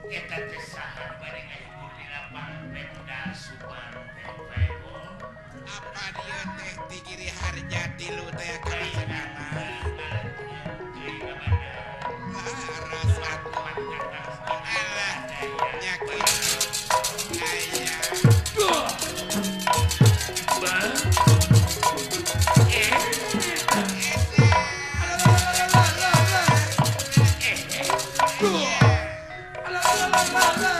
Eta teh saha bari ngahibur di lapang Pemda Subang teh Pego. Apa dia teh di Giri Harja tilu teh kalaksanana. Laras atuh. Alah nya kitu. Aya. Alah.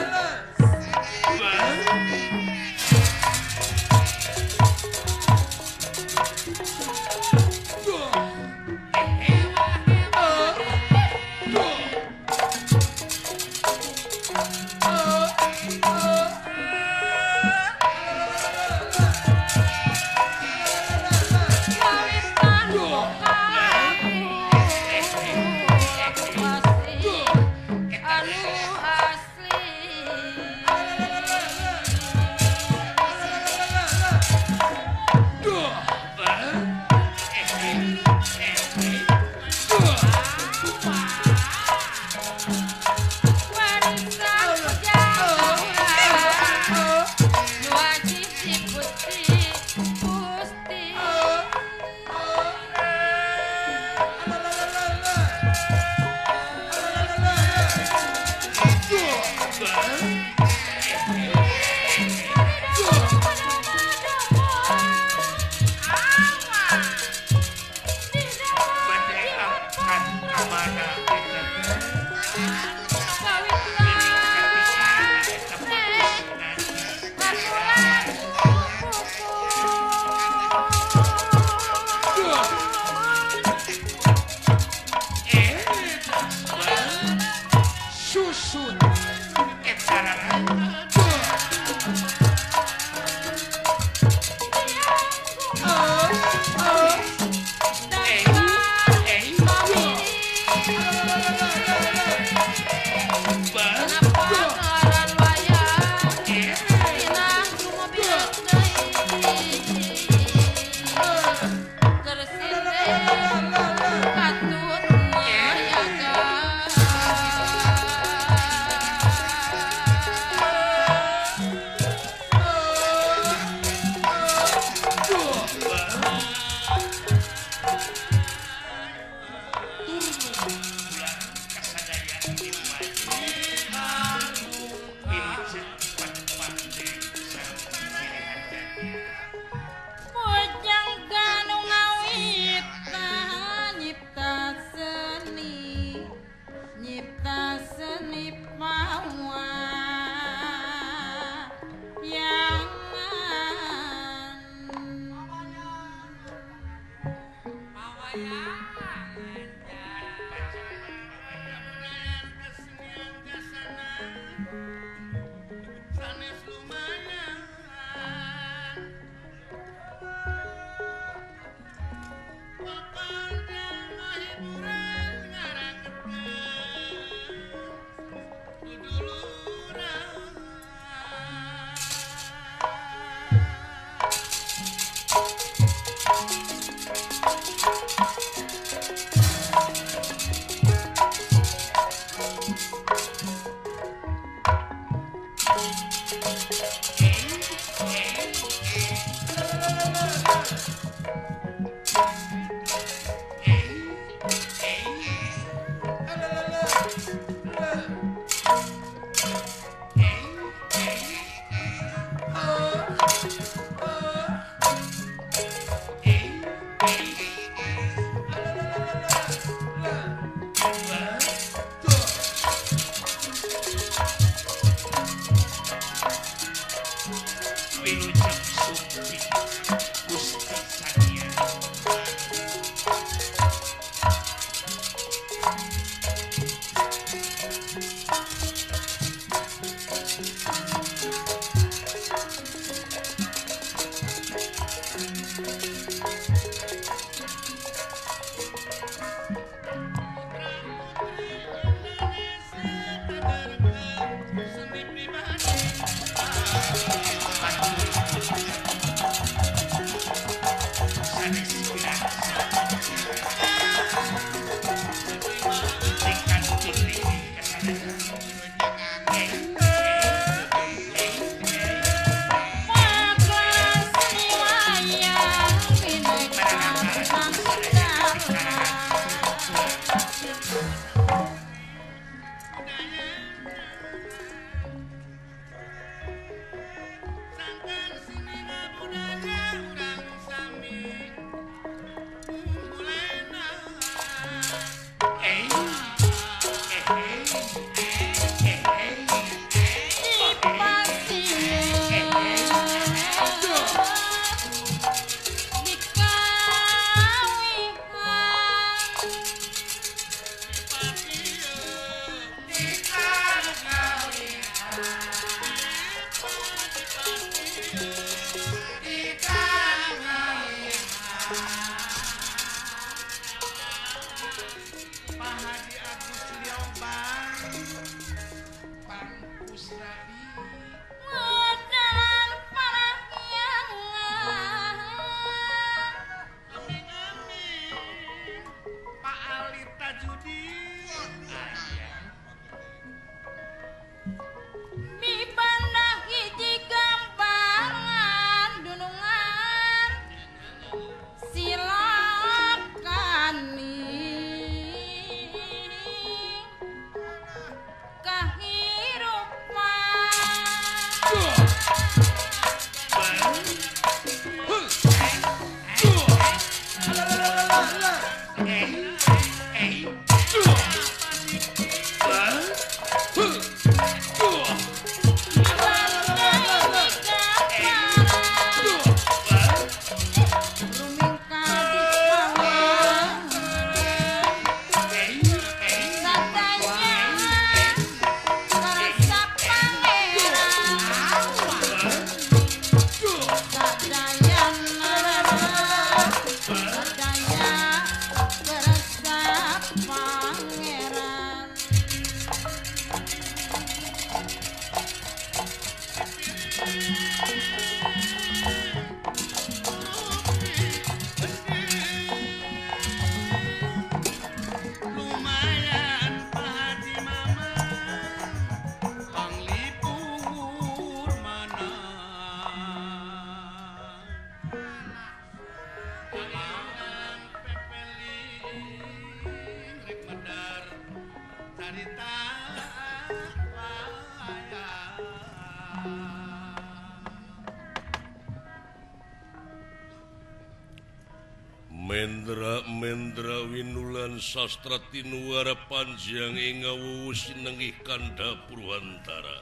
Mendra-mendra winulan sastra tinuara panjang ing ngawuwu sinenggih kandha Purwantara.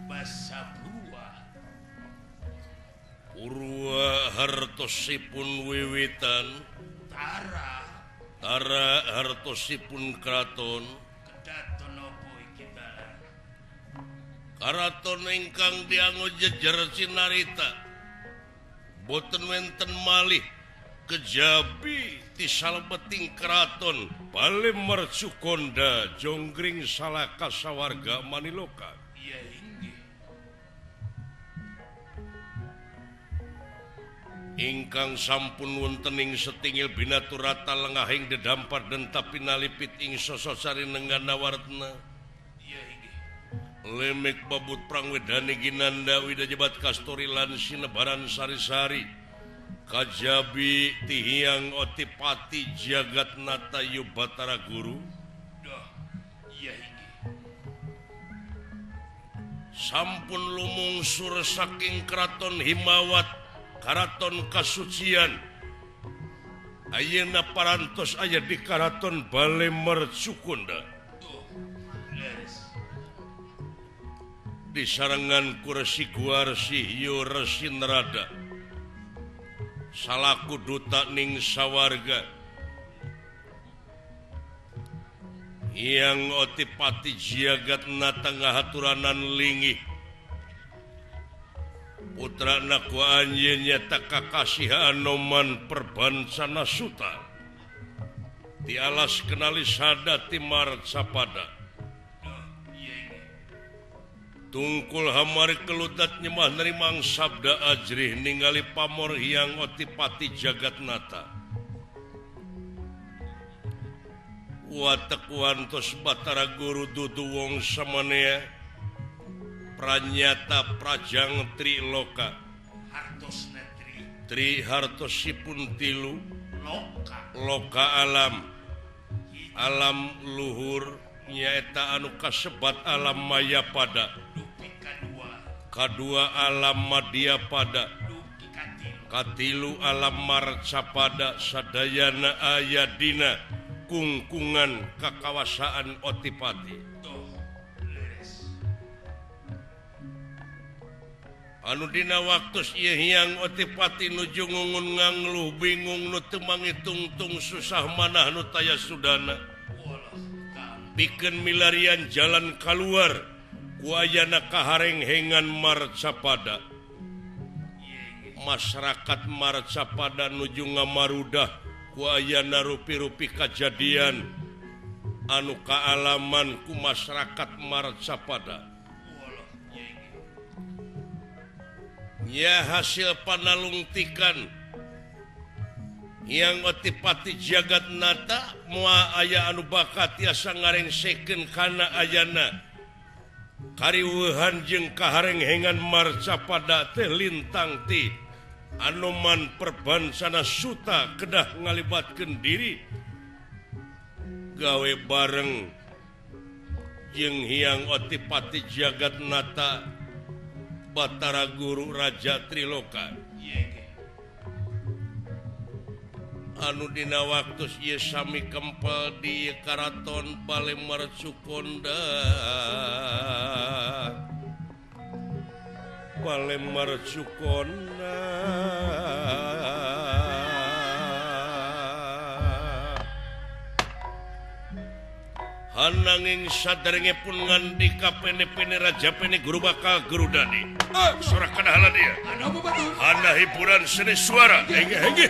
Basa Purwa. Purwa hartosipun wiwitan Tara. Tara hartosipun kraton. Kedaton opo iki dalan? Karaton ingkang dianggo jejer cinarita. Boten wenten malih kejabi ti salebeting keraton bale Mercukonda jonggring salaka sawarga maniloka. Iya inggih. Ingkang sampun wonten ing setingil binaturata lengahing dedampar dentap pinalipit ing sososari nenggana wartna. Iya inggih. Lemek babut prangwedane ginanda widajebat kastori lan sinebaran sari-sari. Kajabi ti Hyang Otipati Jagatnata Yu Batara Guru. Duh, iya inggih. Sampun lumungsur saking Keraton Himawat, Keraton Kasucian. Ayeuna parantos aya di Keraton Bale Mercukunda. Duh, leres. Disarengan ku Resi Guarsih Yu Resi Narada salaku duta ning sawarga. Hyang Otipati Jagatnata ngahaturanan linggih putrana ku anjeun nyata kakasih Anoman Perbancana Suta di alas kenali sada ti Marcapada. Tungkul hamari keludat nyemah nerimang sabda ajrih ningali pamor Hyang Otipati Jagatnata. Watek wantos Batara Guru dudu wong samanea pranyata prajang triloka. Hartosna tri. Tri hartosipun tilu loka. Loka alam. Alam luhur nyaeta anu kasebat alam maya pada. Kadua alam madya pada. Katilu alam marcapada sadayana aya dina kungkungan kakawasaan Otipati. Anu dina waktus ieu Hyang Otipati nuju ngungun ngangluh bingung nu teu mangitungtung susah manah nu taya sudana. Pikeun milarian jalan kaluar ku ayana kaharenghengan Marcapada. Masyarakat Marcapada nuju ngamarudah ku ayana rupi-rupi kajadian anu kaalaman ku masyarakat Marcapada. Nya hasil panalungtikan Hyang Otipati Jagatnata moal aya anu bakat tiasa ngarengsekeun kana ayana kariweuhan jeung kaharenghengan Marcapada teh lintang ti Anoman Perbancana Suta kedah ngalibatkeun diri gawe bareng jeung Hyang Otipati Jagatnata Batara Guru Raja Triloka. Anu dina waktu ieu sami kempel di Karaton Bale Mercukonda. Bale Mercukonda. Hananging saderenge pun ngandika pene-pene raja pene guru bakal gerudani. Suara kana hala dia. Hana hiburan seni suara. Hege hege.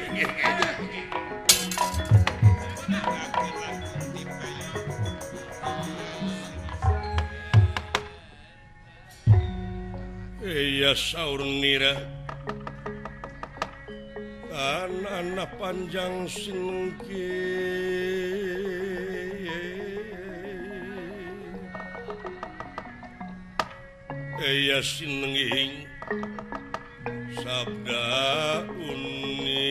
Iya saur nira. Anak panjang sinungki. Eya sinenging sabda uninga.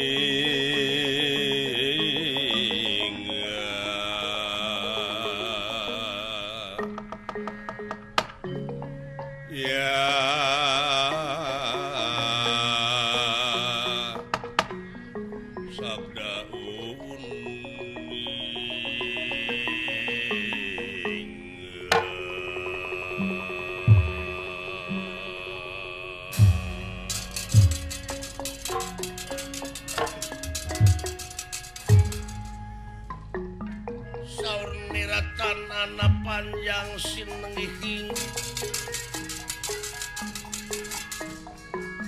Ya sabda tanana panjang sinengihing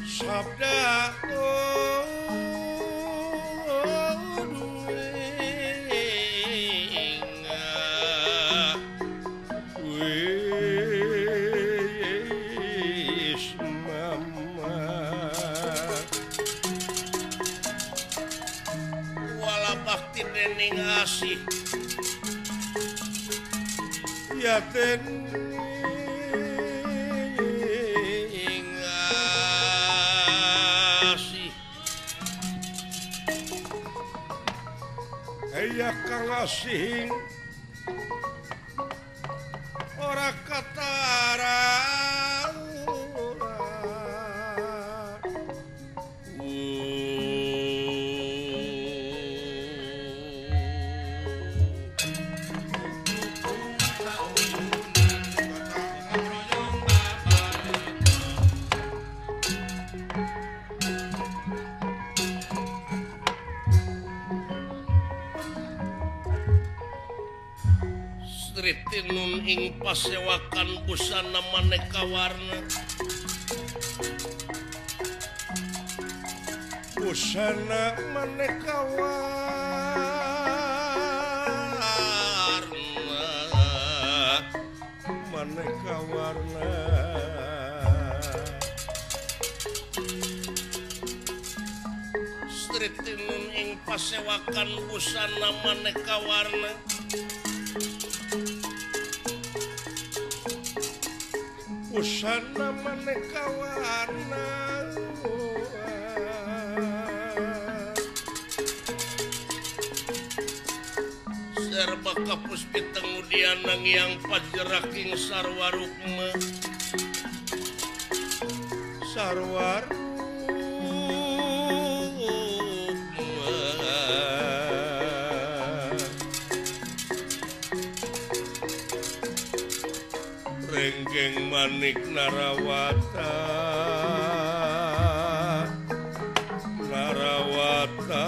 sabda wis mama wala bakti dening asih ya dening asih Aya kang asing ora katara Tinun ing pasewakan busana maneka warna busana maneka warna maneka warna Sri Tinun ing pasewakan busana maneka warna busana maneka warna serba kapus pitengudian nangiang pajeraking sarwa rukma sarwa rukma Renggeng manik narawata narawata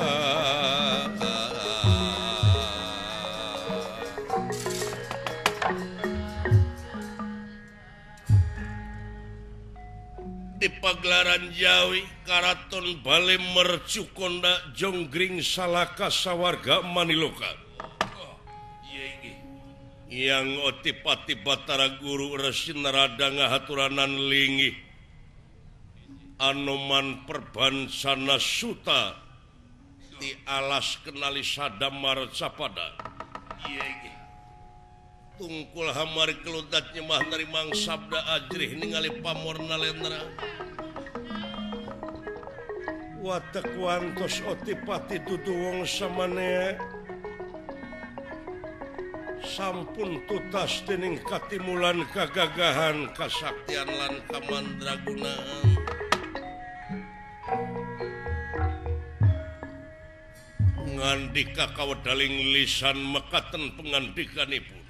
di pagelaran Jawi Karaton Bale Mercukonda Jonggring Salaka Sawarga Maniloka yang Otipati Batara Guru Resi Narada ngahaturanan linggih Anoman Perbansana Suta di alas kenali Sadamar Capada tungkul hamari keludat nyemah narimang sabda ajrih ningali pamor nalendra watek wantos Otipati dudu wong samanea sampun tutas dening katimulan kagagahan kasaktian lan kamandragunaan ngandika kawedaling lisan mekaten pengandikanipun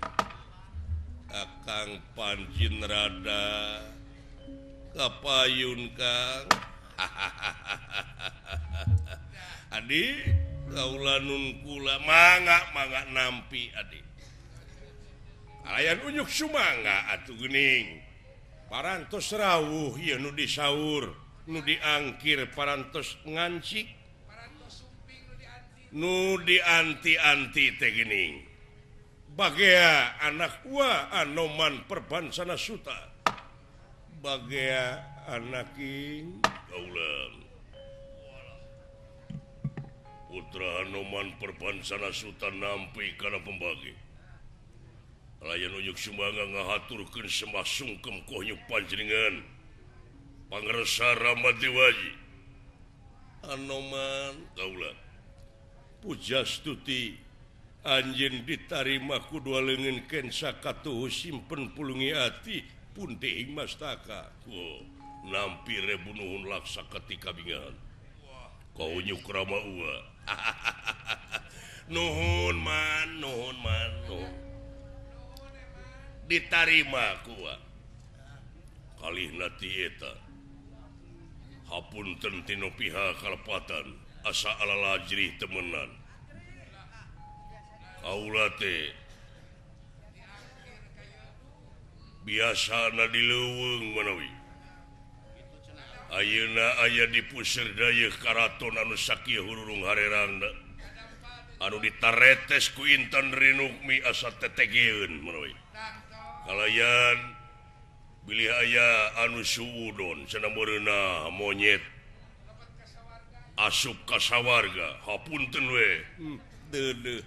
Kakang Panji Narada kapayun Kang Adi kaula nun kula mangga mangga nampi adi Alayan unyuk sumangga atuh geuning parantos rawuh ieu nu disaur nu diangkir parantos ngancik nu dianti-anti teh geuning bagea anak wa Anoman Perbansana Suta bagea anaking kaula putra Anoman Perbansana Suta nampi kana pembagi Layan unyuk sumangga ngahaturkeun sembah sungkem kohnyuk panjenengan pangersa Rama Dewaji Anoman kaula pujastuti anjeun ditarima ku dua leungeun kensa katuhu simpen pulungi ati pundi ing mastaka oh, nampi rebu nuhun laksa ketika bingahan kaunyuk Rama ua nuhun man nuhun man nuhun ditarima kuat kalihna ti eta hapunten tinu pihak kalepatan asa alalajrih temenan kaula teh biasana di leuweung manawi ayeuna aya di puseur dayeuh karaton anu sakieu hurung harerangna anu ditaretes ku Intan Rinukmi asa tetegeun manawi kalayan bilih aya anu suudon cenah meureunah monyet asup ka sawarga hapunten we deudeuh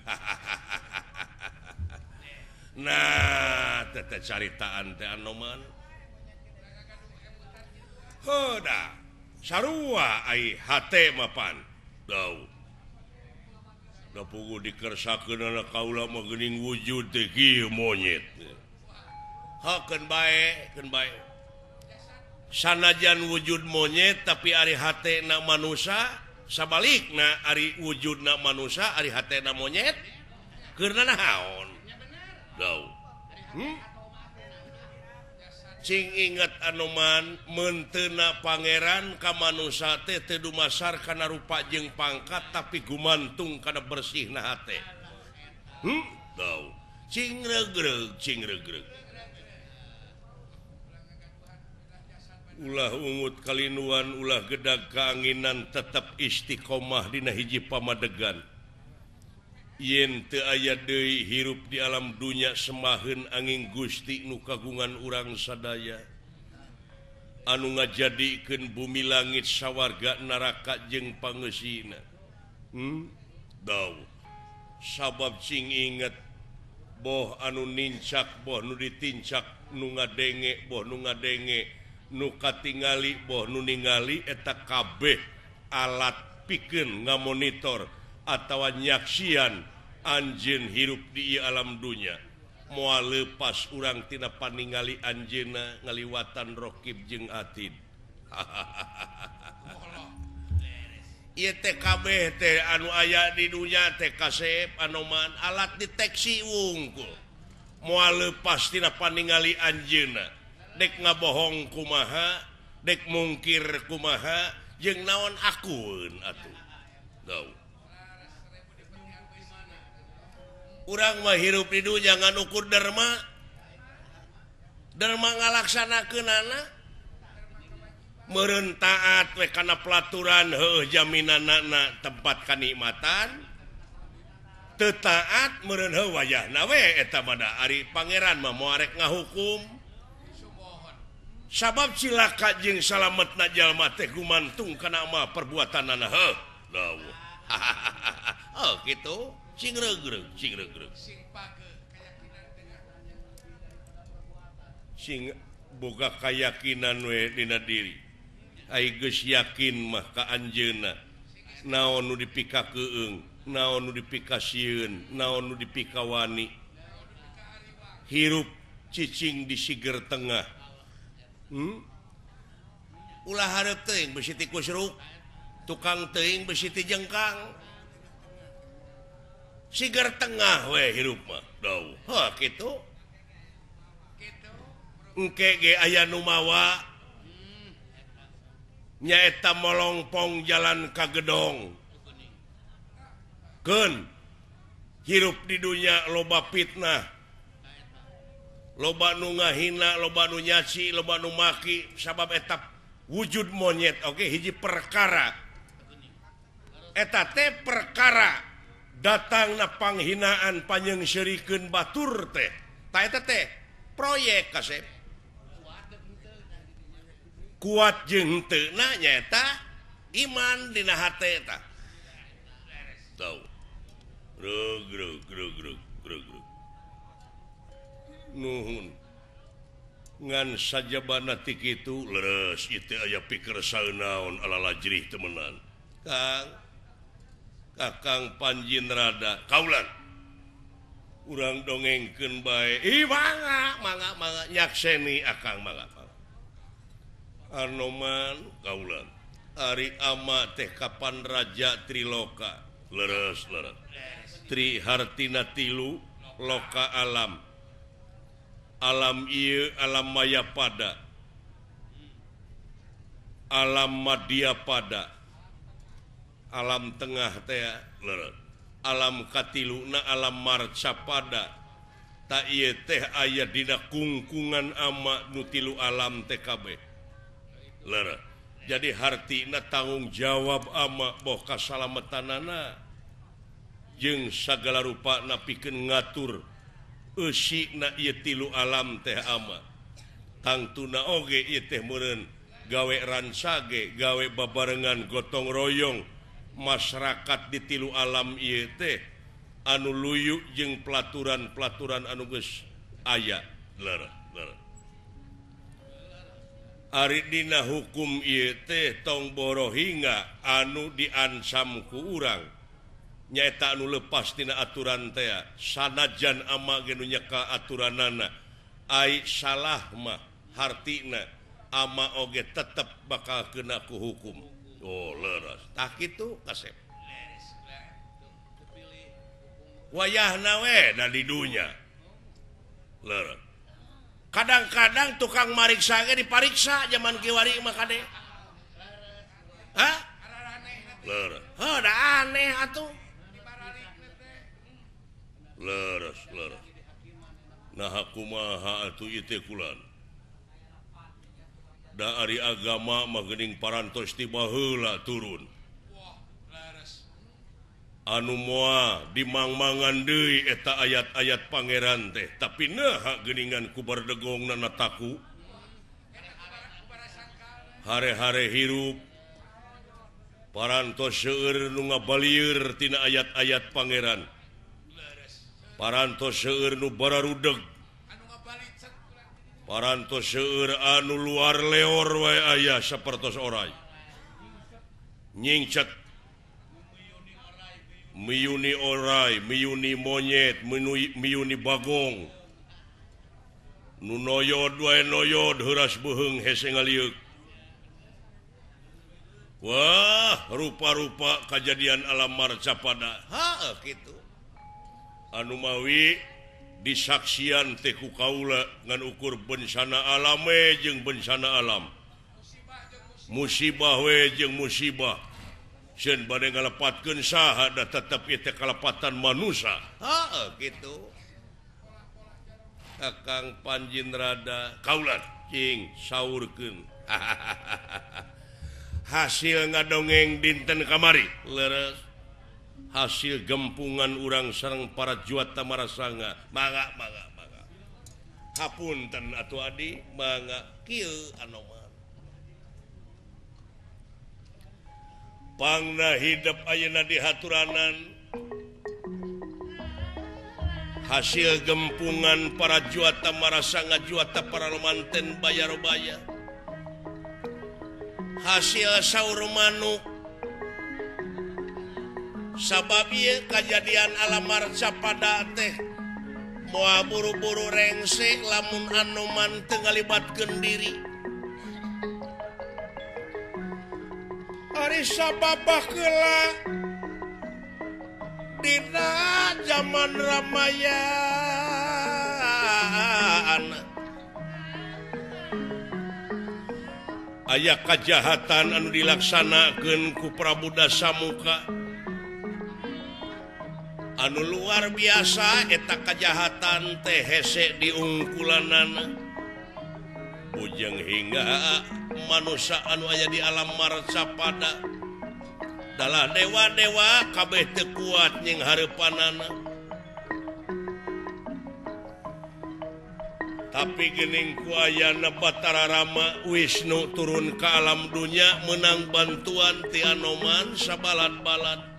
nah teh caritaan teh Anoman heuda sarua ai hate mapan dau Da puguh dikersakeun anak kaula mah geuning wujud teh kieu monyet. Hakeun bae, keun bae. Sanajan wujud monyet tapi ari hatena manusa, sabalikna ari wujudna manusa ari hatena monyet. Keur naon? Dau. Cing inget Anoman menteuna pangeran ka manusa teh teu dumasar kana rupa jeung pangkat tapi gumantung kana bersihna hate. Dau. Cing regreg, cing regreg. Ulah ungut kalinuan, ulah gedag kaanginan, tetep istiqomah dina hiji pamadegan. Yen teu aya deui hirup di alam dunya semaheun angin Gusti nu kagungan urang sadaya anu ngajadikeun bumi langit sawarga neraka jeung pangeusina. Dau. Sabab cing inget boh anu nincak boh nu ditincak nu ngadenge boh nu ngadenge nu katingali boh nu ningali eta kabeh alat pikeun ngamonitor atawa nyaksian anjeun hirup di alam dunya moal lepas urang tina paningali anjeunna ngaliwatan rokib jeung atid. Ieu teh kabeh teh anu aya di dunya teh kasep Anoman alat deteksi wungkul moal lepas tina paningali anjeunna dek ngabohong kumaha dek mungkir kumaha jeung naon akun atuh. Dau. Urang mah hirup di dunya ngan ukur derma. Derma ngalaksanakeunana meureun taat we kana pelaturan heuh jaminanana tempat kanikmatan. Teu taat meureun heuh wayahna we eta mah da ari pangeran mah moal rek ngahukum. Sabab cilaka jeung salametna jalma teh gumantung kana mah perbuatanana heuh. Dawuh. Oh kitu. Sing regreg, sing regreg. Sing boga kayakinan we dina diri. Ai geus yakin mah ka anjeunna. Naon nu dipikakeung, naon nu dipikasieun, naon nu dipikawani. Hirup cicing di siger tengah. Ulah hareup teuing besi tikus ruk, tukang teuing besi ti jengkang. Sigar tengah we hirup mah. Dau. Heuh kitu. Engke ge aya nu mawa nyaeta molongpong jalan ka gedong. Keun hirup di dunya loba fitnah. Loba nu ngahina, loba nu nyaci, loba nu maki sabab eta wujud monyet oge hiji perkara. Eta teh perkara datangna panghinaan panyeungseurikeun batur teh. Ta eta teh proyek kasep. Kuat jeung henteu na nyaeta iman dina hate eta. Tau. Rug rug rug rug rug rug. Nuhun. Ngan sajabana ti kitu leres ieu teh aya pikir saeunaon ala lajrih temenan. Kang Kakang Panjin Rada kaulan urang dongengkeun bae. Ih mangga mangga mangga nyakseni akang mangga mangga. Anoman kaulan ari ama teh kapan raja Triloka leres leres. Tri hartina tilu loka alam. Alam ieu alam maya pada. Alam madya pada. Alam tengah teh leres. Alam katiluna alam marcapada. Ta ieu teh aya dina kungkungan ama nu tilu alam teh kabeh. Leres. Jadi hartina tanggung jawab ama boh kasalametanana jeung sagala rupana pikeun ngatur eusina ieu tilu alam teh ama. Tangtuna oge ieu teh meureun gawe ransage, gawe babarengan gotong royong masyarakat di tilu alam ieu teh anu luyu jeung pelaturan-pelaturan anu geus aya. Leres, leres. Ari dina hukum ieu teh tong borohinga anu diancam ku urang Nyaeta anu lepas tina aturan teh sanajan ama ge nu nyeka aturanana ai salah mah hartina ama oge tetep bakal kena ku hukum. Oh leres tah kitu kasep. Wayahna we da di dunya. Leres. Kadang-kadang tukang mariksa ge dipariksa zaman kiwari mah kade. Hah? Leres. Heuh da aneh atuh. Leres, leres. Nah kumaha atuh ieu teh kulan. Da ari agama mah geuning parantos ti baheula turun. Anu moal dimangmangan deui eta ayat-ayat pangeran teh, tapi naha geuningan ku bardegongna taku. Hare-hare hirup parantos seueur nu ngabalieur tina ayat-ayat pangeran. Parantos seueur nu bararudeg. Parantos seueur anu luar leor wae aya sapertos oray. Nyingcet miyuni oray, miyuni monyet, miyuni bagong. Nu noyod wae noyod heuras beuheung hese ngalieuk. Wah, rupa-rupa kajadian alam marcapada. Heuh kitu. Anu mawi disaksian teh ku kaula ngan ukur bencana alame jeung bencana alam. Musibah we jeung musibah. Sieun bade ngalepatkeun saha da tetep ieu teh kalepatan manusa. Heuh kitu. Kakang Panjinrada kaula cing saurkeun. Hasil ngadongeng dinten kamari leres. Hasil gempungan urang sareng para juata marasanga. Mangga mangga mangga. Hapunten atuh adi mangga kieu anoman. Pangna hidep ayeuna di haturanan. Hasil gempungan para juata marasanga juata para romanten bayarobaya. Hasil saur manuk. Sabab ieu kajadian alam marcapada teh moal buru-buru rengse lamun anoman teu ngalibatkeun diri. Ari sabab baheula dina zaman Ramayana aya kajahatan anu dilaksanakeun ku Prabu Dasamuka. Anu luar biasa eta kajahatan teh hese diungkulanana. Bujeng hingga manusia anu aya di alam marcapada dalah dewa-dewa kabeh teu kuat nying hareupanana. Tapi geuning ku ayana Batara Rama Wisnu turun ka alam dunya menang bantuan ti Anoman sabalad-balad.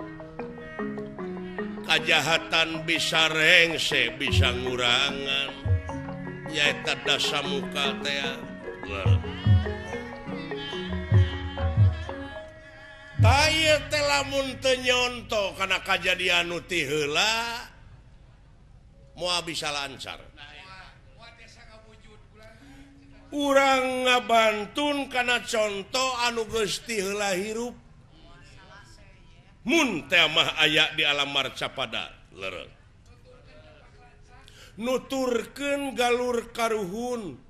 Kajahatan bisa rengse bisa ngurangan nyaeta Dasamuka teh. Tah ieu teh lamun teu nyonto kana kajadian nu ti heula moal bisa lancar. Urang ngabantun kana conto anu geus ti heula hirup. Mun teh mah aya di alam marcapada lereung. Nuturkeun galur karuhun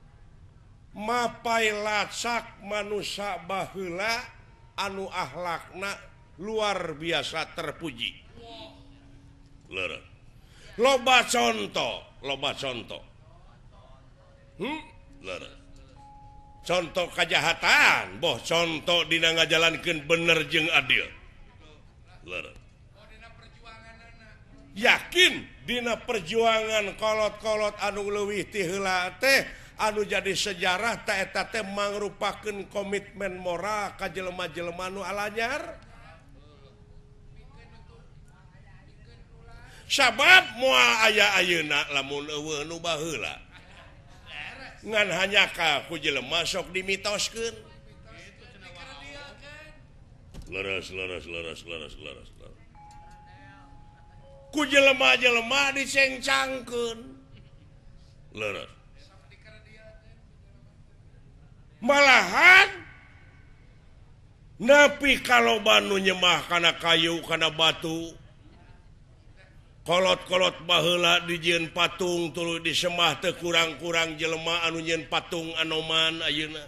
mapai lacak manusa baheula anu akhlakna luar biasa terpuji. Lereung. Loba conto, loba conto. Lereung. Conto kajahatan, boh conto dina ngajalankeun bener jeung adil. Lereung. Yakin dina perjuangan kolot-kolot anu leuwih ti heula teh anu jadi sejarah ta eta teh mangrupakeun komitmen moral ka jelema-jelema nu alanyar. Sabab moal aya ayeuna lamun eueuh nu baheula. Ngan hanya ka ku jelema sok dimitoskeun. Leres leres leres leres leres. Ku jelema-jelema dicengcangkeun. Leres. Malahan napi kaloba nu nyemah kana kayu kana batu. Kolot-kolot baheula dijieun patung tuluy disemah teu kurang-kurang jelema anu nyieun patung anoman ayeuna.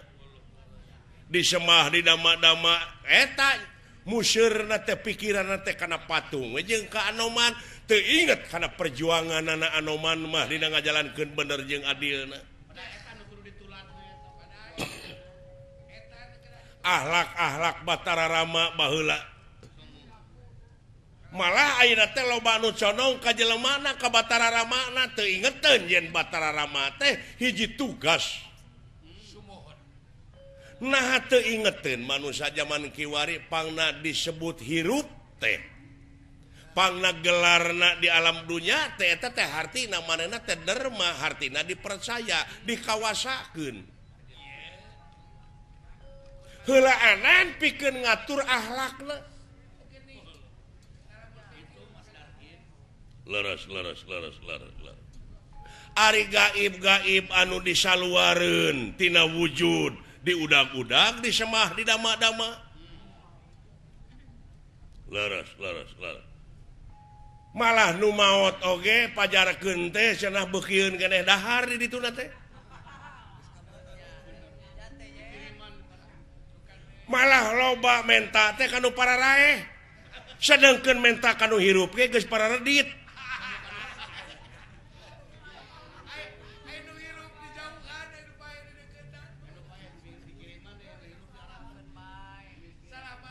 Disemah di dama-dama eta musyeurna teh pikiranna teh kana patung jeung ka anoman teu inget kana perjuanganana anoman mah dina ngajalankeun bener jeung adilna. Ahlak-ahlak Batara Rama baheula malah ayeuna teh loba anu condong ka jelemana ka Batara Ramana teu ingeteun yen Batara Rama teh hiji tugas. Nah teu ingeteun manusia zaman kiwari pangna disebut hirup teh pangna gelarna di alam dunya teh eta teh hartina manehna teh derma hartina dipercaya dikawasakeun heulaanan pikeun ngatur akhlakna. Leres leres leres leres leres. Ari gaib-gaib anu disaluareun tina wujud diudag-udag disemah didama-dama. Leres leres leres. Malah nu maot oge pajarkeun teh cenah beukieun keneh dahar di dituna teh. Malah loba menta teh kanu pararaeh. Sedengkeun menta kanu hirup ge geus pararedit.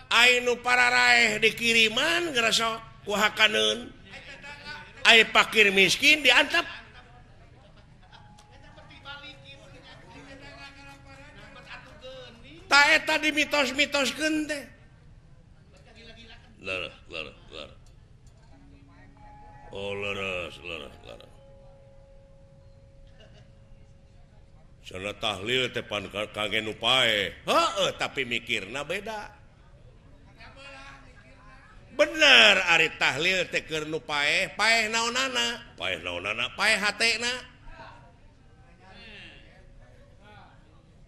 Ainu pararaeh dikiriman ngerasa kuhakaneun. Ai pakir miskin diantep. Ta eta dimitos-mitoskeun teh. Leres leres leres. Oh leres leres leres. Cenah tahlil teh pan kangge nu paeh. Heueuh tapi mikirna beda. Bener ari tahlil teh keur nu paeh, paeh naonana? Paeh naonana? Paeh hatena.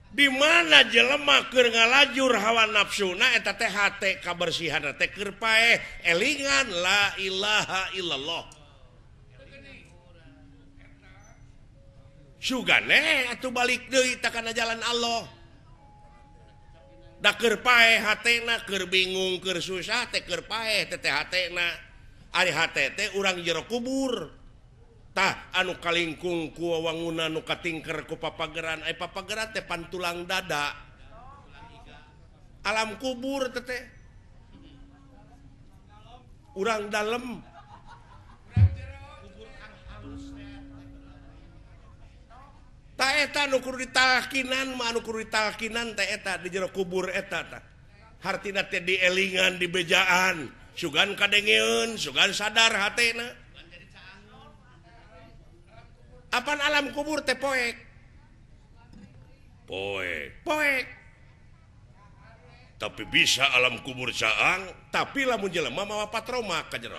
Di mana jelema keur ngalajur hawa nafsuna eta teh hate kabersihanna teh keur paeh, elingan la ilaha illallah. Sugane atuh balik deui ta kana jalan Allah. Da keur paeh hatena, keur bingung, keur susah teh keur paeh teh hatena. Ari hate teh urang jero kubur. Tah anu kalingkung ku wangunan nu katingker ku papageran, ai papageran teh pan tulang dada. Alam kubur teh teh. Urang dalem. Ta eta nu kudu ditalkinan mah anu kudu ditalkinan teh eta di jero kubur eta tah. Hartina teh dielingan dibejaan, sugan kadengeun, sugan sadar hatena. Apan alam kubur teh poek. Poek. Poek. Tapi bisa alam kubur caang, tapi lamun jelema mawa patroma ka jero.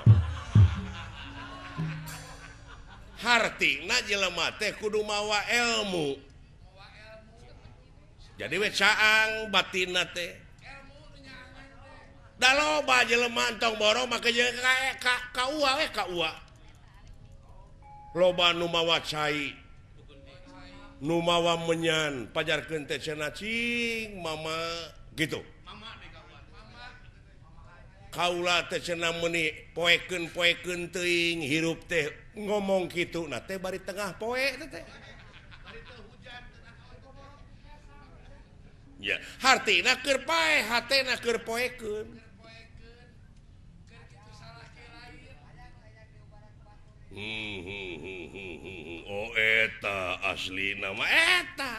Hartina jelema teh kudu mawa ilmu. Jadi we caang batinna teh. Da loba jelema entong borong make jeung ka ua we ka ua. Loba nu mawa cai. Nu mawa menyan pajarkeun teh cenah cing mama gitu. Kaula teh cenah meuni poekeun-poekeun teuing hirup teh ngomong kitu na teh bari tengah poe teh teh. Ya, hartina keur paeh, hatena keur poekeun. Oh eta aslina mah eta.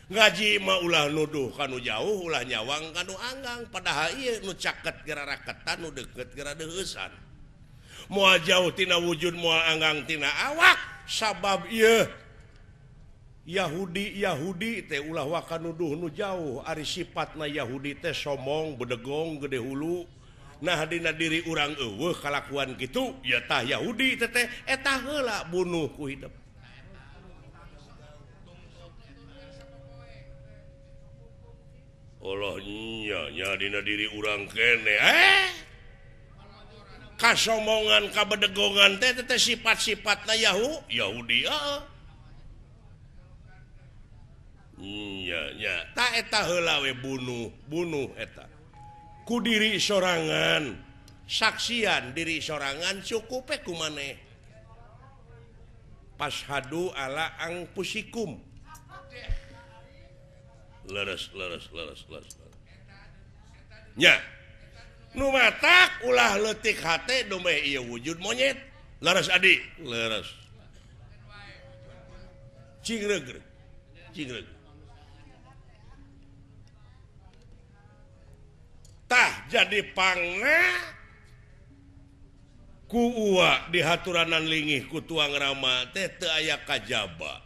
Ngaji mah ulah nuduh kanu jauh, ulah nyawang kanu anggang, padahal ieu nu caket geura raketan, nu deukeut geura deuheusan. Moal jauh tina wujud, moal anggang tina awak, sabab ieu Yahudi Yahudi teh ulah waka nuduh nu jauh, ari sifatna Yahudi teh somong, bedegong, gede hulu, Nah dina diri urang eueuh kalakuan kitu ya tah Yahudi teh eta heula bunuh ku hidup. Allah nya nya dina diri urang kene kasomongan kabedegongan teh teh sifat-sifatna Yahudi nya nya ta eta heula we bunuh eta ku diri sorangan saksian diri sorangan cukup ku maneh pashadu ala angpusikum. Leres leres leres leres nya nu matak ulah leutik hate dumeh ieu wujud monyet leres adi leres cingreug cingreug tah jadi pangna ku uwa di haturanan lingih ku tuang rama teh teu aya kajaba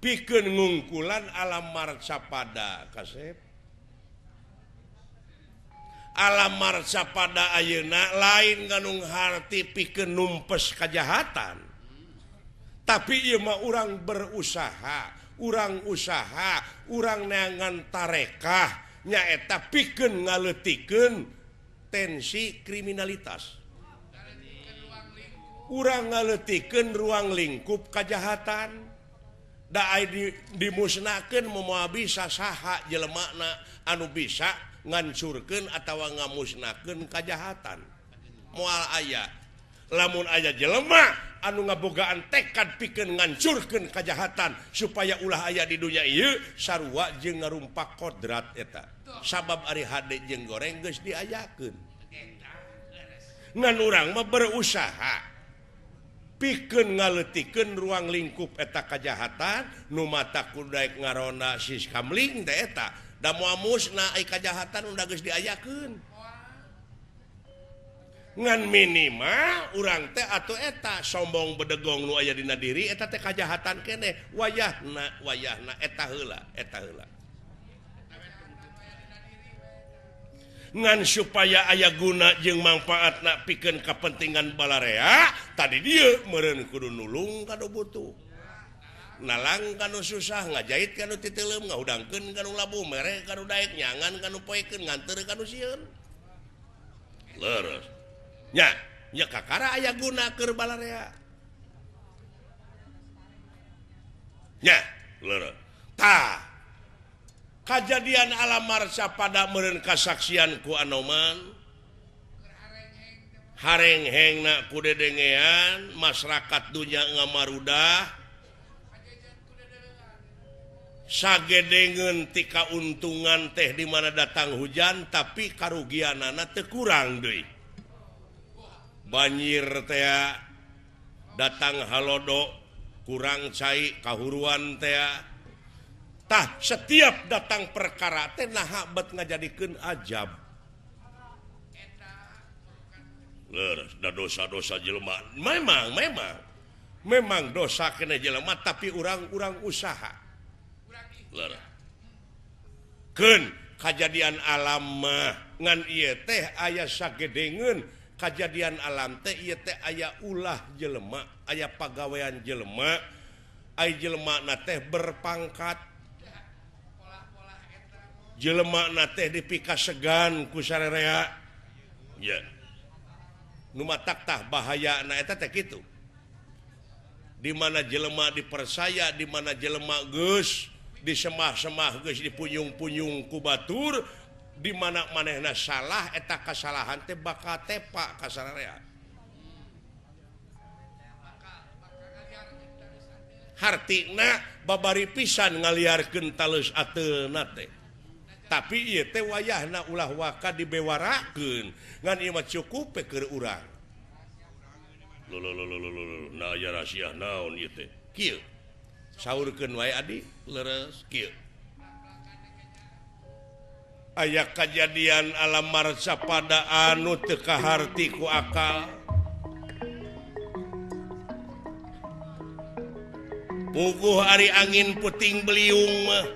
pikeun ngungkulan alam marcapada kasep alam marcapada ayeuna lain nganung harti pikeun numpes kajahatan tapi ieu mah urang berusaha urang usaha urang neangan tarekah nyaeta pikeun ngaleutikeun tensi kriminalitas urang ngaleutikeun ruang lingkup kajahatan da dimusnahkeun moal bisa saha jelemana anu bisa ngancurkeun atawa ngamusnahkeun kajahatan moal aya lamun aya jelema anu ngabogaan tekad pikeun ngancurkeun kajahatan supaya ulah aya di dunya ieu sarua jeung ngarumpak kodrat eta sabab ari hade jeung goreng geus diayakeun ngan urang mah berusaha pikeun ngaleutikeun ruang lingkup eta kajahatan nu mata kudu daek ngarona siskamling teh eta da moal musna ai kajahatan udah geus diayakeun ngan minimal urang teh atuh eta sombong bedegong nu aya dina diri eta teh kajahatan keneh wayahna wayahna eta heula eta heula ngan supaya aya guna jeung manfaatna pikeun kapentingan balarea tadi dieu meureun kudu nulung ka nu butuh nalang ka nu susah ngajahit ka nu titeuleum ngahudangkeun ka nu labuh mere ka nu daek nyangan ka nu poekeun nganteur ka nu sieun leres nya nya kakara aya guna keur balarea nya leres tah kajadian alam marcapada meureun kasaksian ku Anoman harenghengna ku dedengean masyarakat dunya ngamarudah sagedengeun ti kauntungan teh di mana datang hujan tapi karugianana teu kurang deui banjir teh datang halodo kurang cai kahuruan teh tah setiap datang perkara teh naha bet ngajadikeun ajab leres da dosa-dosa jelema memang dosa kena jelema tapi urang-urang usaha leres keun kajadian alam mah ngan ieu teh aya sagedengeun kajadian alam teh ieu teh aya ulah jelema aya pagawean jelema ai jelema na teh berpangkat jelema na teh dipikasegan ku sarerea ya nu matak tah bahayana eta teh kitu di mana jelema dipercaya di mana jelema geus disemah-semah geus dipunyung-punyung ku batur di mana manehna salah eta kasalahan teh bakal tepak ka sarerea hartina babari pisan ngaliarkeun taleus ateuna teh tapi ieu teh wayahna ulah waka dibewarakeun ngan ieu mah cukup keur urang lho lho lho lho nah aya rahasia naon ieu teh kieu saurkeun wae adi leres kieu aya kajadian alam marcapada anu teu kaharti ku akal puguh ari angin puting beliung mah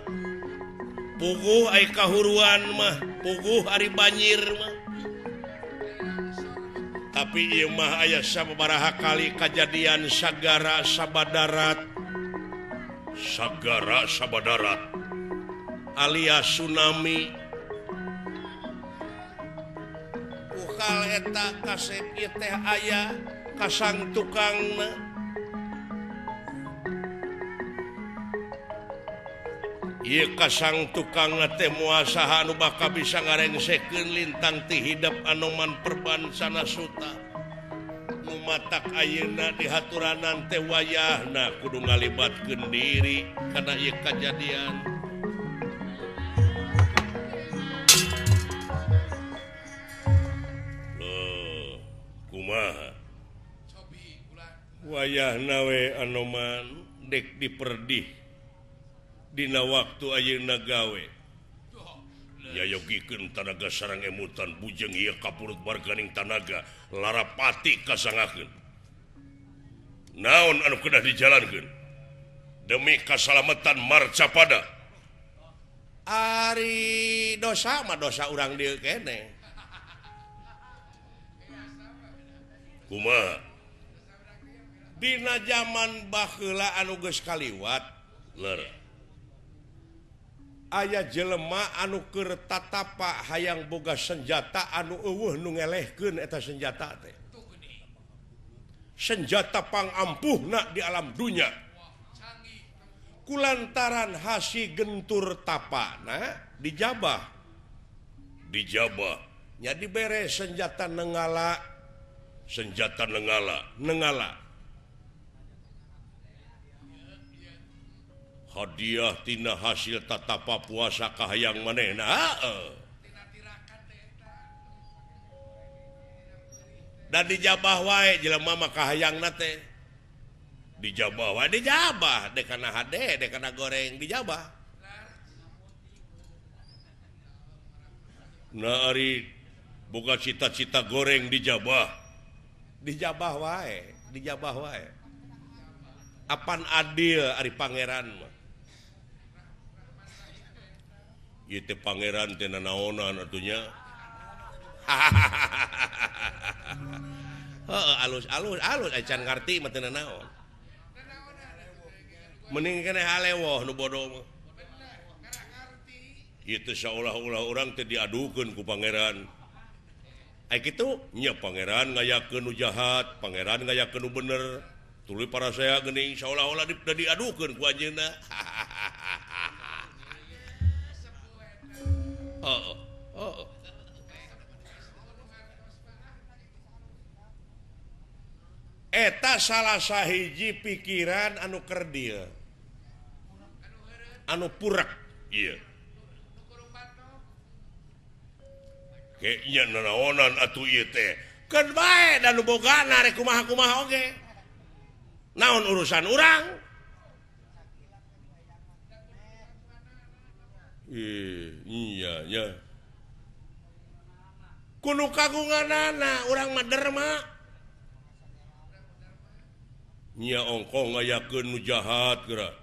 puguh ari kahuruan mah puguh ari banjir mah Tapi ieu mah aya sababaraha kali kajadian sagara sabadarat. Sagara sabadarat alias tsunami. Ukal eta kasep ieu teh aya kasang tukangna. Ieu kasang tukangna teh moal saha anu bakal bisa ngarengsekeun lintang ti hidep Anoman Perban Sanasuta. Nu matak ayeuna dihaturanan teh wayahna kudu ngalibatkeun diri kana ieu kajadian. Loh, kumaha? Wayahna we Anoman dek diperdih dina waktu ayeuna gawe. Yayogikeun tanaga sareng emutan bujeng ieu kapurut barganing tanaga larapati kasangakeun. Naon anu kedah dijalankeun demi kasalamatan Marcapada. Ari dosa mah dosa urang dieu keneh. Kumaha? Dina jaman baheula anu geus kaliwat, ler. Aya jelema anu keur tatapa hayang boga senjata anu eueuh nu ngelehkeun eta senjata teh. Senjata pangampuhna di alam dunya. Kulantaran hasi gentur tapana dijabah. Dijabah nya dibere senjata nenggala, senjata nenggala, nenggala. Hadiah tina hasil tatapa puasa kahayang manehna. Heeh. Dan dijabah wae jelema mah kahayangna teh. Dijabah wae dijabah, dek kana hade, dek kana goreng dijabah. Nah ari boga cita-cita goreng dijabah. Dijabah wae, dijabah wae. Apan adil ari pangeran mah. Ieu teh pangeran teh nanaonan atunya. Heeh, alus-alus alus acan ngarti mah teu nanaon. Mending keneh alewoh nu bodoh mah. Ieu teh saolah-olah urang teh diadukeun ku pangeran. Ai kitu nya pangeran ngayakeun nu jahat, pangeran ngayakeun nu bener. Tuluy para saya geuning saolah-olah diadukeun ku anjeunna. Oh, oh. Eta salah sahiji pikiran anu kerdil, anu purak, iya. Kayaknya nanaonan atuh ieu teh. Keun bae da nu bogana rek kumaha-kumaha oge. Naon urusan urang? Iya ya. Kudu kagunganana urang mah derma. Nya ongkoh ngayakeun nu jahat geura.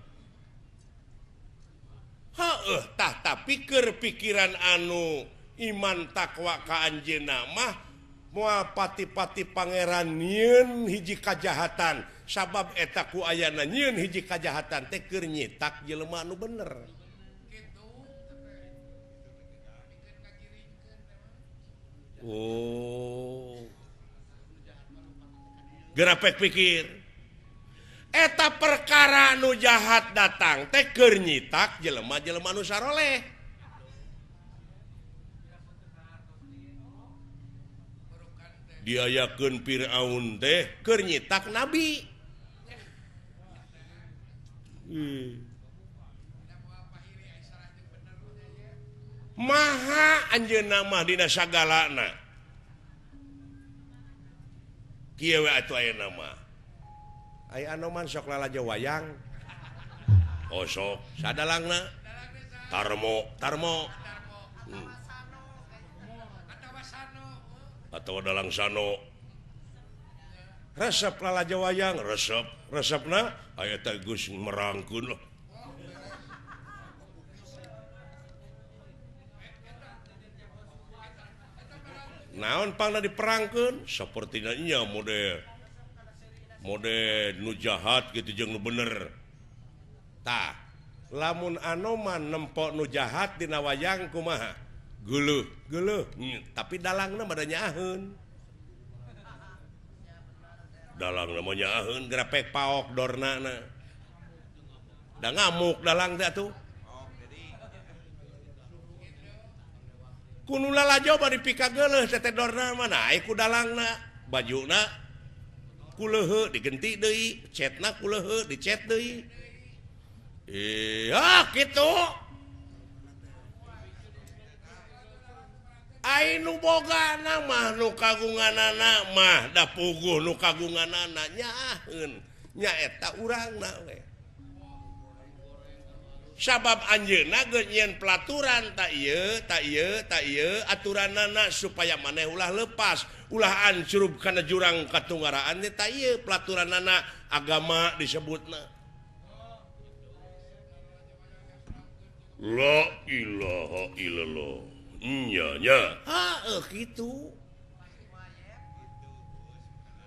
Heueuh tah tapi keur pikiran anu iman takwa ka anjeunna mah moal pati-pati pangeran nyieun hiji kajahatan sabab eta ku ayana nyieun hiji kajahatan teh keur nyitak jelema anu bener. Oh. Gerapek pikir. Eta perkara nu jahat datang teh keur nyitak jelema-jelema nu saroleh. Diayakeun Firaun teh keur nyitak nabi. Maha anjeunna mah dina sagalana. Kieu we atuh ayeuna mah. Aya Anoman sok lalajo wayang. Oh sok sadalangna Tarmo, Tarmo. Atau dalang Sano. Resep lalajo wayang, resep. Resepna aya teh geus merangkeun lah. Naon pangna diperangkeun sapertina nya mode mode nu jahat gitu jeung nu bener. Tah, lamun Anoman nempok nu jahat dina wayang kumaha? Geuleuh, geuleuh. Tapi dalangna mah da nyaaheun. Dalang mah nyaaheun grapek paok dornana. Da ngamuk dalang teh atuh. Ku nu lalajo bari pikageuleuh teh dorna mah naik ku dalangna, bajuna ku leuheuh digenti deui, cetna ku leuheuh dicet deui. Iya kitu. Ai nu bogana mah nu kagunganana mah da puguh nu kagunganana nyaaheun nyaeta urangna we. Sabab anjeunna geus nyieun pelaturan ta ieu ta ieu ta ieu aturanana supaya maneh ulah lepas, ulah ancrub kana jurang katunggaraan teh ta ieu pelaturanana agama disebutna. La ilaha illallah. Nya nya. Heeh kitu.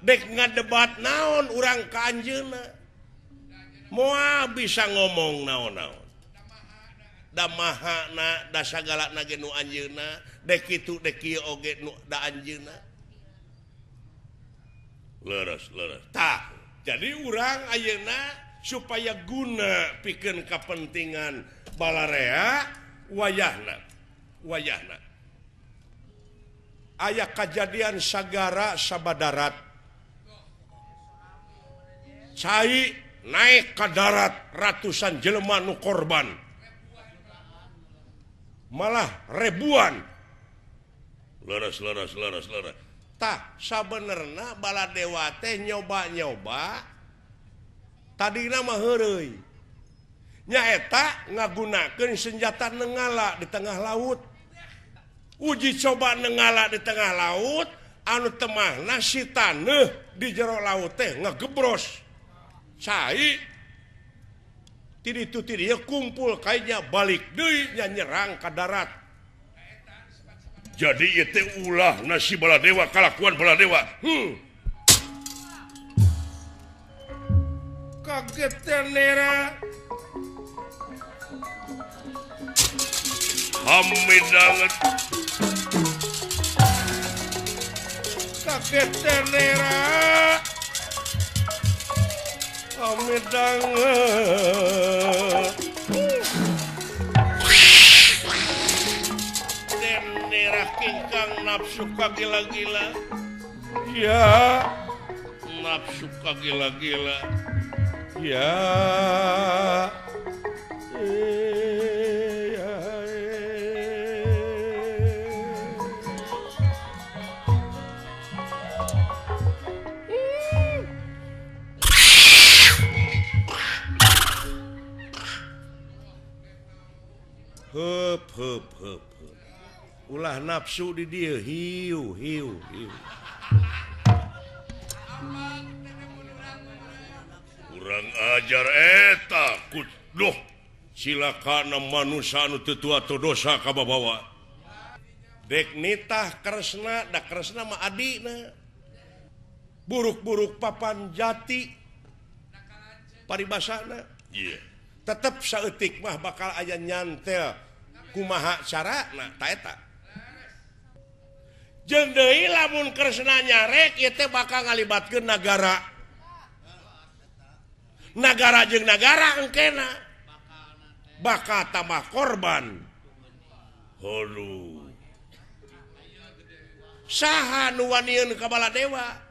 Dek ngadebat naon urang ka anjeunna. Moal bisa ngomong naon-naon. Da mahana da sagalana ge nu anjeunna, dek kitu dek kieu oge nu da anjeunna. Leres leres. Tah, jadi urang ayeuna supaya guna pikeun kapentingan balarea wayahna. Wayahna aya kajadian sagara sabadarat cai naik ka darat ratusan jelema nu korban malah ribuan leres leres leres leres. Tah sabenerna Baladewa teh nyoba-nyoba tadina mah heureuy nyaeta ngagunakeun senjata nenggala di tengah laut. Uji coba nenggala di tengah laut anu temahna si taneuh di jero laut teh ngegebros cai ti ditu ti dieu kumpul kayaknya balik deui nya nyerang ka darat. Jadi ieu teh ulah si Baladewa kalakuan Baladewa. Kaget nera hamidanget kaget nera hamidanget nera kingkang nafsu kagila-gila ya nafsu kagila-gila ya. Hup, hup, hup, hup. Ulah nafsu di dieu hiu hiu hiu. Kurang ajar eta kuduh silakana manusia anu teu tua teu dosa ka babawa. Dek nitah Kresna da Kresna mah adina. Buruk-buruk papan jati paribasana. Iya. Tetep saeutik mah bakal aya nyantel kumaha carana ta eta. Jeung deui lamun Kresna nyarek ieu teh bakal ngalibatkeun nagara. Nagara jeung nagara engkena bakal tambah korban. Aduh. Saha nu wanieun ka Baladewa?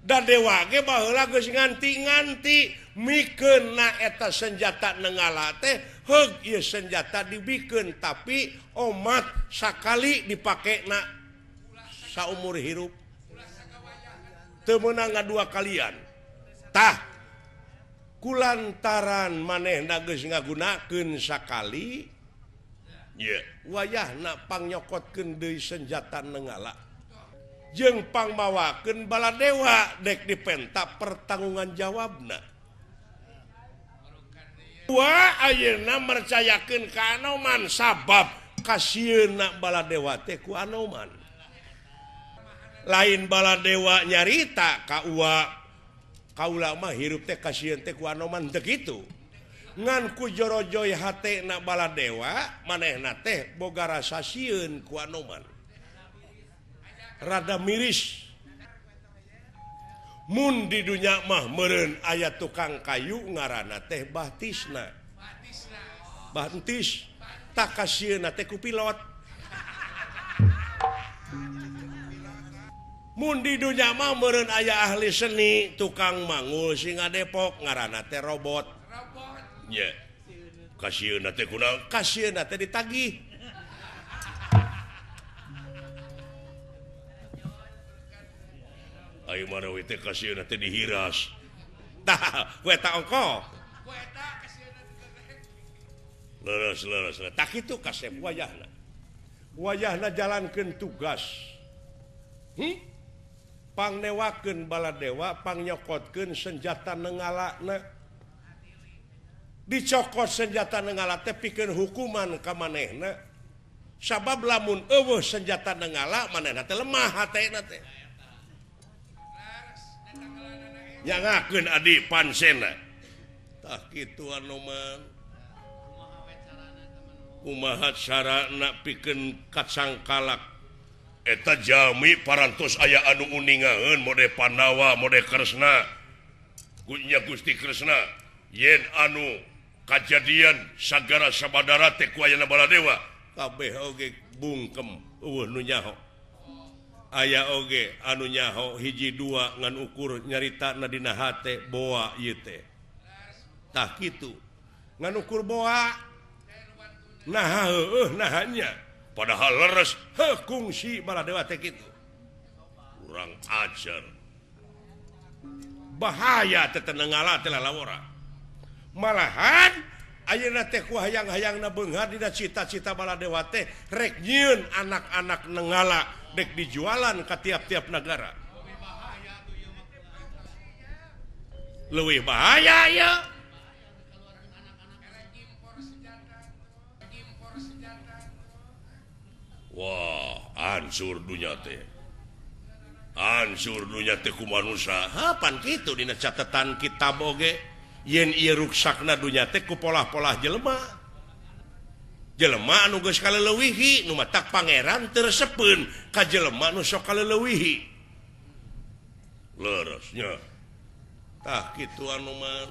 Da dewa ge baheula geus nganti-nganti mikeun na eta senjata nenggala teh heug ieu senjata dibikeun tapi omat sakali dipakena saumur hirup teu meunang ngadua kalian. Tah kulantaran manehna geus ngagunakeun sakali ye wayahna pangnyokotkeun deui senjata nenggala jeung pangmawakeun Baladewa dek dipenta pertanggungan jawabna. Wa ayeuna mercayakeun ka Anoman sabab kasieunna Baladewa teh ku Anoman. Lain Baladewa nyarita ka Uwa kaula mah hirup teh kasieun teh ku Anoman teu kitu. Ngan ku jorojoy hatena Baladewa manehna teh boga rasa sieun ku Anoman. Rada miris. Mun di dunya mah meureun aya tukang kayu ngaranna teh Bahtisna. Bahtis tak kasieunna teh ku pilot. Mun di dunya mah meureun aya ahli seni tukang mangul singa Depok ngaranna teh robot. Nya. Kasieunna teh kunaon? Kasieunna teh ditagih. Ayo marawi teh kasieunna teh dihiras. Tah, ku eta ongkoh. Ku eta kasieunna teh. Leres leres. Tah kitu kasep wayahna. Wayahna jalankeun tugas. Pangnewakeun Baladewa, pangnyokokeun senjata nengalana. Dicokot senjata nengala teh pikeun hukuman ka manehna. Sabab lamun eueuh senjata nengala manehna teh lemah hatena teh. Nyangakeun adi pansena. Tah kitu Anoman. Kumaha carana pikeun kacangkalak. Eta jami parantos aya anu uningaeun mode Pandawa mode Kresna. Nya Gusti Kresna yen anu kajadian sagara sabadara teh ku ayana Baladewa kabeh oge bungkem eueuh nu nyaho. Aya oge anu nyaho hiji dua ngan ukur nyaritana dina hate boa ieu teh. Tah kitu ngan ukur boa. Nah heueuh nahanya. Padahal leres heuh kungsi Baladewa teh kitu. Kurang ajar. Bahaya teh tenengala teh lalawora. Malahan ayeuna teh ku hayang-hayangna beunghar dina cita-cita Baladewa teh rek nyieun anak-anak nengala dek dijualan ka tiap-tiap negara. Leuwih bahaya ya. Wah, hancur dunya teh. Hancur dunya teh ku manusia. Ha, pan kitu dina catatan kitab oge yen ieu ruksakna dunya teh ku polah-polah jelema. Jelema anu geus kaleleuwihi nu matak pangeran teu resepeun ka jelema nu sok kaleleuwihi. Leres nya. Tah kitu anu mah.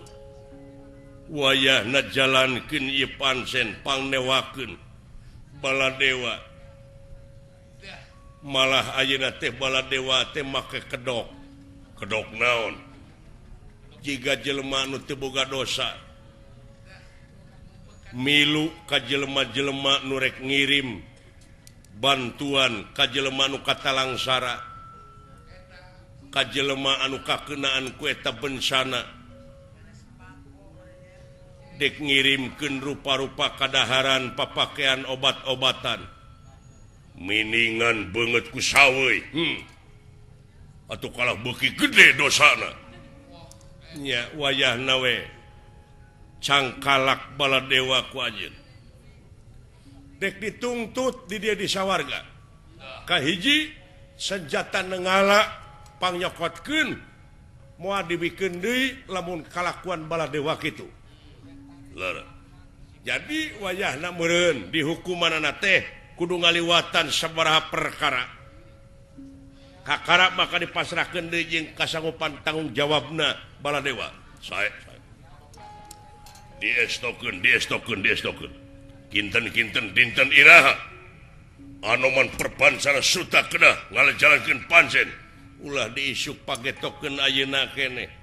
Wayahna jalankeun ieu pansen pangnewakeun Baladewa. Malah ayeuna teh Baladewa teh make kedok. Kedok naon? Jiga jelema nu teu boga dosa. Milu ka jelema-jelema nu rek ngirim bantuan ka jelema nu katalangsara. Ka jelema anu kakeunaan ku eta bencana. Dek ngirimkeun rupa-rupa kadaharan, papakean, obat-obatan. Miningan beungeut ku saweuy. Atuh kalah beuki gede dosana. Nya wayahna we cangkalak Baladewa ku anjeun. Dek dituntut di dia di sawarga. Kahiji senjata nengala pangnyokokeun moal dibikeun deui lamun kalakuan Baladewa kitu. Leres. Jadi wayahna meureun dihukumanana teh kudu ngaliwatan sabaraha perkara. Kakara maka dipasrahkeun deui jeung kasanggupan tanggung jawabna Baladewa. Sae. Diestokeun, diestokeun, diestokeun. Kinten-kinten dinten iraha. Anoman perbansana suta kedah ngalajalankeun pansen. Ulah diisuk pagetokeun ayeuna keneh.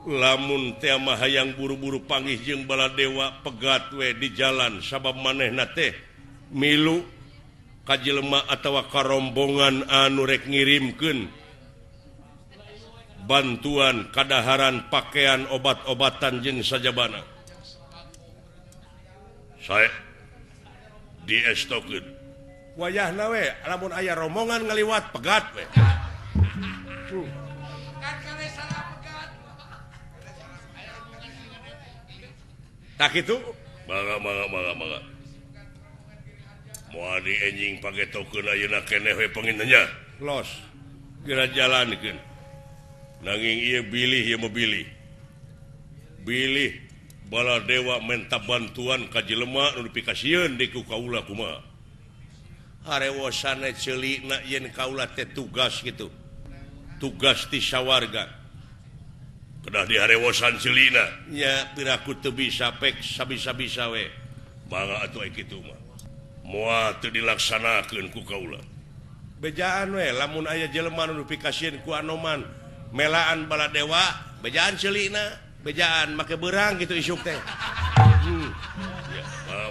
Lamun teh mah hayang buru-buru panggih jeung Baladewa pegat we di jalan sabab manehna teh milu ka jelema atawa karombongan anu rek ngirimkeun bantuan kadaharan pakaian obat-obatan jeung sajabana. Sae diestokeun. Wayahna we lamun aya rombongan ngaliwat pegat we. Tak itu mangga mangga mangga mangga. Moal di enjing pagetokeun ayeuna keneh we pangintennya. Los. Geura jalankeun. Nanging ieu bilih ieu mah bilih. Bilih Baladewa menta bantuan ka jelema nu dipikasieun di ku kaula kumaha. Harewosana ceulina yen kaula teh tugas gitu. Tugas ti sawarga. Kedah diharewosan ceulina. Nya piraku teu bisa pek sabisa-bisa we. Mangga atuh kitu mah. Moal teu dilaksanakeun ku kaula. Bejaan we lamun aya jelema nu dipikasieun ku Anoman melaan Baladewa, bejaan ceulina, bejaan make beurang gitu isuk teh. Ya,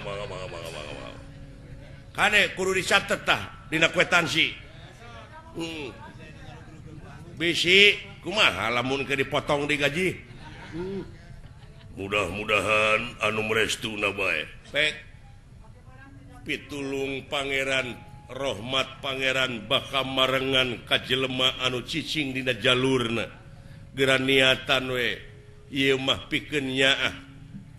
mangga mangga mangga mangga mangga. Kade kudu dicatet tah dina kwetansi. Bisi kumaha lamun ke dipotong di gaji. Mudah-mudahan anu merestuna bae. Pek pitulung Pangeran Rohmat Pangeran bakal marengan ka jelema anu cicing dina jalurna. Geura niatan we ieu mah pikeun nyaah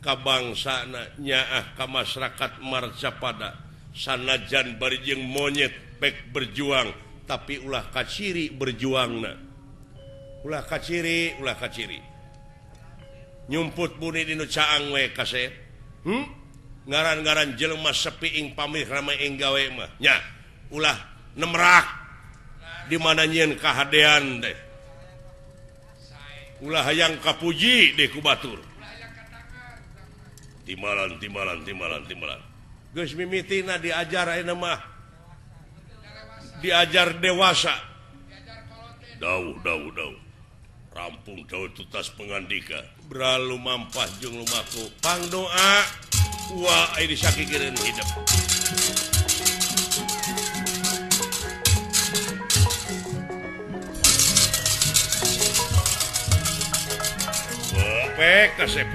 ka bangsana, nyaah ka masyarakat Marcapada. Sanajan bari jeung monyet pek berjuang, tapi ulah kaciri berjuangna. Ulah kaciri, ulah kaciri. Nyumput buni dinu caang we kasep. Ngaran-ngaran jelema sepi ing pamrih rame ing gawe mah. Nya, ulah nemrak di mana nyieun kahadean teh. Ulah hayang kapuji deh ku batur. Timbalan, timbalan, timbalan, timbalan. Geus mimitina diajar ayeuna mah. Diajar dewasa. Dauh, dauh, dauh. Rampung dauh tutas pengandika. Beralu mampah jeung lumaku. Pangdoa wah ini sakikireun hidup. Wah, pek kasep.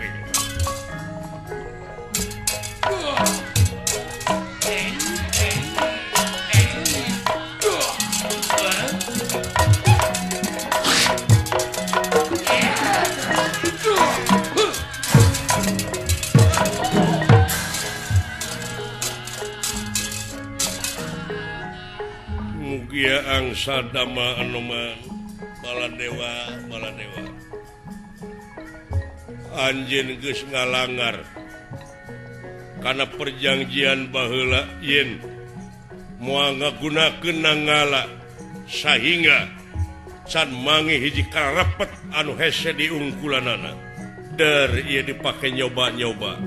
Mugia angsa dama Anoman Baladewa Baladewa anjeun geus ngalangar kana perjanjian baheula yen moal ngagunakeun nangala sahingga can mangi hiji karepet anu hese diungkulanana der ieu dipake nyoba-nyoba.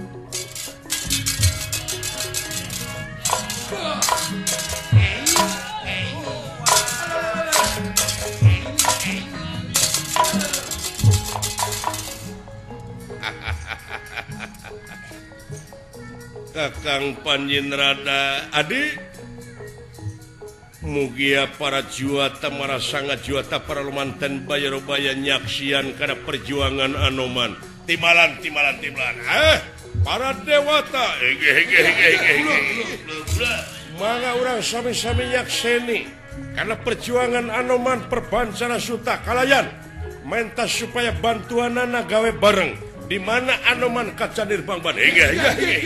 Kakang Panjinrada Adi mugia para juata marasanga juata para lumanten bayarobaya nyaksian kana perjuangan Anoman. Timbalan timbalan timbalan. Para dewata hege hege hege hege. Mangga urang sami-sami nyakseni karena perjuangan Anoman perbancana suta kalayan menta supaya bantuanana gawe bareng di mana Anoman kacadir bangban. Hege hege hege.